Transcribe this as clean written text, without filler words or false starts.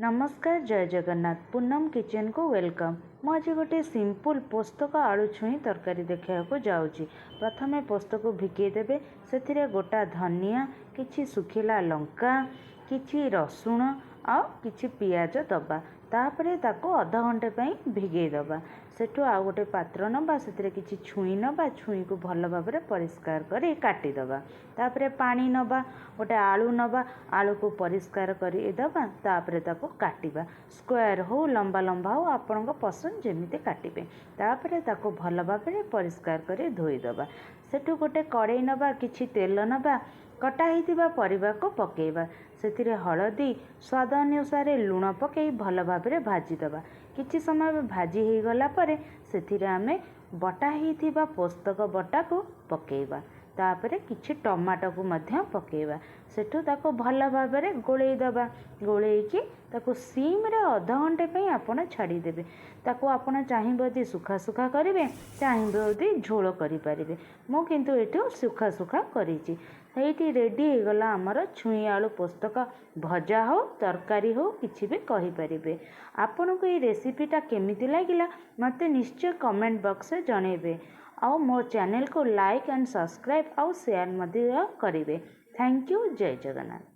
ନମସ୍କାର, ଜୟ ଜଗନ୍ନାଥ। ପୁନମ କିଚେନକୁ welcome. ମୁଁ ଆଜି ଗୋଟେ ସିମ୍ପଲ୍ ପୋସ୍ତକ ଆଳୁ ଛୁଇଁ ତରକାରୀ ଦେଖାଇବାକୁ ଯାଉଛି। ପ୍ରଥମେ ପୋସ୍ତକୁ ଭିଗେଇ ଦେବେ। ସେଥିରେ ଗୋଟା ଧନିଆ, କିଛି ଶୁଖିଲା ଲଙ୍କା, କିଛି ରସୁଣ ଆଉ କିଛି ପିଆଜ ଦେବା। ତାପରେ ତାକୁ ଅଧଘଣ୍ଟେ ପାଇଁ ଭିଗେଇ ଦେବା। ସେଠୁ ଆଉ ଗୋଟେ ପାତ୍ର ନେବା, ସେଥିରେ କିଛି ଛୁଇଁ ନେବା। ଛୁଇଁକୁ ଭଲ ଭାବରେ ପରିଷ୍କାର କରି କାଟିଦେବା। ତାପରେ ପାଣି ନେବା, ଗୋଟେ ଆଳୁ ନେବା, ଆଳୁକୁ ପରିଷ୍କାର କରିଦେବା। ତାପରେ ତାକୁ କାଟିବା, ସ୍କୋୟାର ହଉ, ଲମ୍ବା ଲମ୍ବା ହଉ, ଆପଣଙ୍କ ପସନ୍ଦ ଯେମିତି କାଟିବେ। ତାପରେ ତାକୁ ଭଲ ଭାବରେ ପରିଷ୍କାର କରି ଧୋଇଦେବା। ସେଠୁ ଗୋଟେ କଡ଼େଇ ନେବା, କିଛି ତେଲ ନେବା, କଟା ହେଇଥିବା ପରିବାକୁ ପକାଇବା। ସେଥିରେ ହଳଦୀ, ସ୍ୱାଦ ଅନୁସାରେ ଲୁଣ ପକାଇ ଭଲ ଭାବରେ ଭାଜିଦେବା। କିଛି ସମୟ ଭାଜି ହେଇଗଲା ପରେ ସେଥିରେ ଆମେ ବଟା ହେଇଥିବା ପୋସ୍ତକ ବଟାକୁ ପକାଇବା। ତାପରେ କିଛି ଟମାଟୋକୁ ମଧ୍ୟ ପକାଇବା। ସେଠୁ ତାକୁ ଭଲ ଭାବରେ ଗୋଳେଇ ଦେବା। ଗୋଳେଇକି ତାକୁ ସିମ୍ରେ ଅଧଘଣ୍ଟେ ପାଇଁ ଆପଣ ଛାଡ଼ିଦେବେ। ତାକୁ ଆପଣ ଚାହିଁବେ ଯଦି ଶୁଖା ଶୁଖା କରିବେ, ଚାହିଁବେ ଯଦି ଝୋଳ କରିପାରିବେ। ମୁଁ କିନ୍ତୁ ଏଠୁ ଶୁଖା ଶୁଖା କରିଛି। ଏଇଠି ରେଡ଼ି ହେଇଗଲା ଆମର ଛୁଇଁ ଆଳୁ ପୋସ୍ତକ ଭଜା ହଉ, ତରକାରୀ ହଉ, କିଛି ବି କହିପାରିବେ। ଆପଣଙ୍କୁ ଏଇ ରେସିପିଟା କେମିତି ଲାଗିଲା, ମୋତେ ନିଶ୍ଚୟ କମେଣ୍ଟ ବକ୍ସରେ ଜଣାଇବେ। ଆଉ ମୋ ଚ୍ୟାନେଲକୁ ଲାଇକ୍ ଆଣ୍ଡ ସବସ୍କ୍ରାଇବ୍ ଆଉ ସେୟାର ମଧ୍ୟ କରିବେ। Thank you. Jay Jagannath.